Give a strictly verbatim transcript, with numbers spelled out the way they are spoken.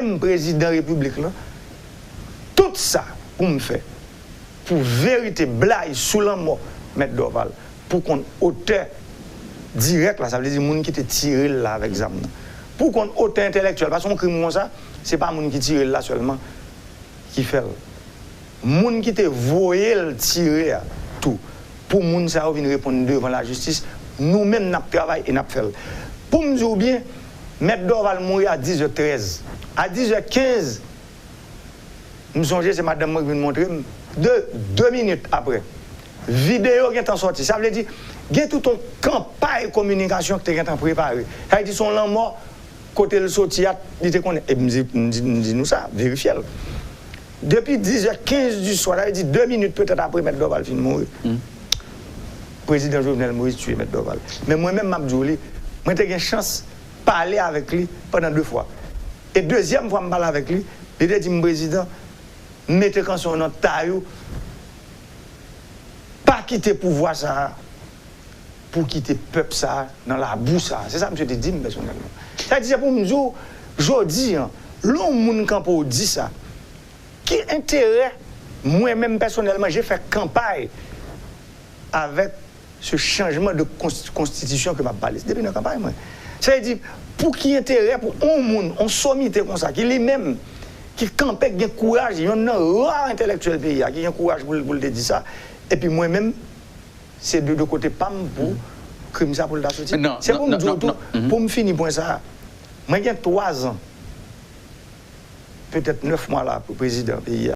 menm prezidan repiblik lan, tout sa pou m fè pou verite blayi sou lanmò Mèt Dorval, pou konn otè dirèk la, sa vle di moun ki te tire l la avèk zam nan, pou konn otè entèlektyèl, paske yon krim konsa, se pa moun ki tire l la sèlman ki fè l. Moun ki te voye l tire a tou, pou moun sa yo vin reponn devan lajistis, nou menm n ap travay e n ap fè l. Pou m di w byen, Mèt Dorval mouri a diz è trèz. A diz è kenz, m sonje se madanm mwen ki vin montre m, de, de minit apre, videyo gentan sòti. Sa vle di, gen tout yon kanpay kominikasyon ki te gentan prepare. Sa vle di, se yon lanmò kote l soti a, li te konnen. E m di, m di, m di nou sa, verifye l. Depi diz è kenz di swa, sa vle di de minit petèt apre Mèt Dorval fin mouri, Prezidan Jovenel Moïse tiye Mèt Dorval. Men mwen menm, m ap di w li, mwen te gen chans pale avèk li pandan de fwa. E dezyèm fwa m pale avèk li, li te di m, Prezidan, mete kanson w nan tay ou, pa kite pouvwa sa a pou kite pèp sa a nan labou sa a. Se sa misye te di m pèsonèlman. Sa di, se pou m di w, jodi a, lè yon moun kanpe w di sa, ki enterè mwen menm pèsonèlman, je fè kanpay avèk se chanjman de konst-, konstitisyon ke m ap pale. Se depi nan kanpay mwen. Sa vle di, pou ki enterè pou yon moun, yon somite konsa, ki li menm, ki kanpe, ki gen kouraj, yonn nan ra entèlektyèl peyi a, ki gen kouraj pou l, pou l te di sa, epi mwen menm, se de, de kote pa m pou krim sa pou l ta soti. Se pou m di w tou, pou m fini pwen sa a, mwen gen twa zan, petèt nèf mwa la, prezidan peyi a.